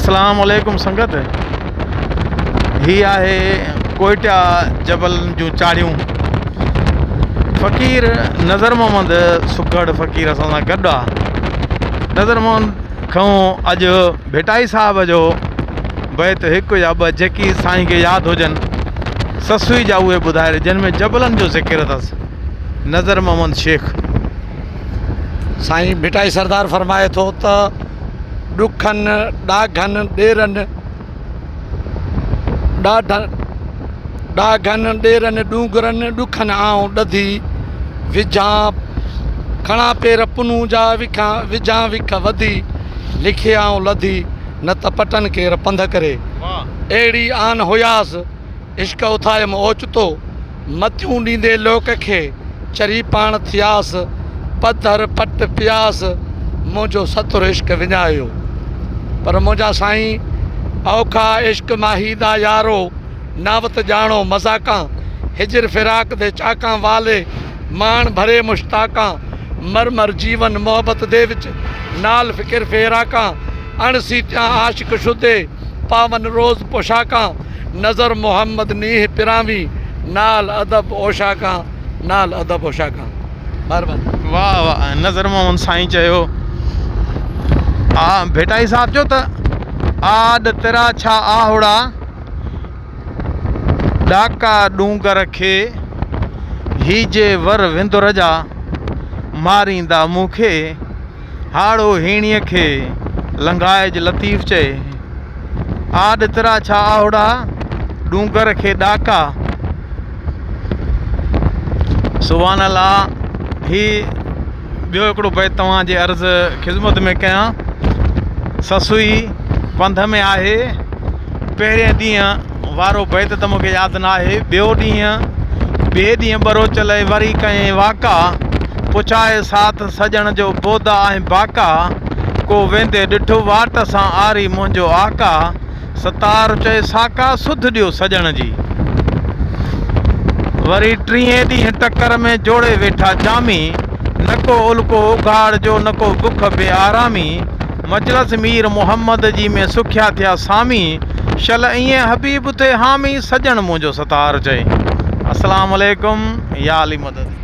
اسلام عليڪم سنگت هي آهي ڪوئٽا جبل جون چاڙهيون فقير نظر محمد سگهڙ فقير اسان سان گڏ آ نظر محمد کان اڄ ڀٽائي صاحب جو بيت هڪ يا ٻه جيڪي سائين کي ياد هجن سسئي جا اهي ٻڌائي جن ۾ جبلن جو ذڪر اٿس نظر محمد شيخ. سائين ڀٽائي سردار فرمائي ٿو ته ڏکن ڏاگهن ڏيرن ڏاڍن ڏاگهن ڏيرن ڏونگرن ڏکن آئون ڏڌي وجهان کڻان پير پنهون جا وکان وجهان وک وڌي لکي آئون لڌي نه ته پٽن ڪير پنڌ ڪري اهڙي آن هياس عشق اٿايم اوچتو، متيون ڏيندي لوڪ کي، چري پاڻ ٿياس، پڌر پٽ پياس، منهنجو ستر عشق وڃايو. پر منهنجا سائين، اوکا عشق ماهي دا يارو، ناوت ڄاڻو مذاقان، هجر فراق the چاڪان والي، ماڻ ڀري مشتاقان، مر مر جيون محبت the وچ، نال فڪر فيراقان، اڻ سيتيان عاشق شدي، پاون روز پوشاڪان، نظر محمد نينهن پرانوي، نال ادب اوشاڪان، نال ادب اوشاڪان. مھرباني. واھ واھ نظر محمد سائين چيو آ ڀٽائي صاحب چيو ته آڏ ترا ڇا آهوڙا ڏاڪا ڏونگر کي هي جي ور وندر جا ماريندا مون کي هاڙهو هيڻيء کي لنگهائج لطيف چئي، آ ڏترا ڇا آهوڙا، ڏونگر کي ڏاڪا. سبحان الله هي ٻيو هڪڙو بيت توهان جي عرض خدمت ۾ ڪيان سسئي پنڌ ۾ آهي پهرين ڏينهن وارو بيت ته مون کي ياد ناهي. ٻيو ڏينهن، ٻئي ڏينهن ٻروچ لئي وري ڪيائين واڪا، پڇائي ساٿ سڄڻ جو بودا ۽ باڪا، ڪو ويندي ڏٺو واٽ سان آري منهنجو آقا، ستار چئي ساڪا سڌ ڏيو سڄڻ جي. وري ٽئين ڏينهن ٽڪر ۾ جوڙي ويٺا جامي، نڪو الڪو اگهاڙ جو نڪو بک بي آرامي، مجلس مير محمد جي ۾ سکيا ٿيا سامي، شل ائين حبيب ٿئي حامي، سڄڻ منهنجو ستار چئي. السلام عليڪم يا علي مدد.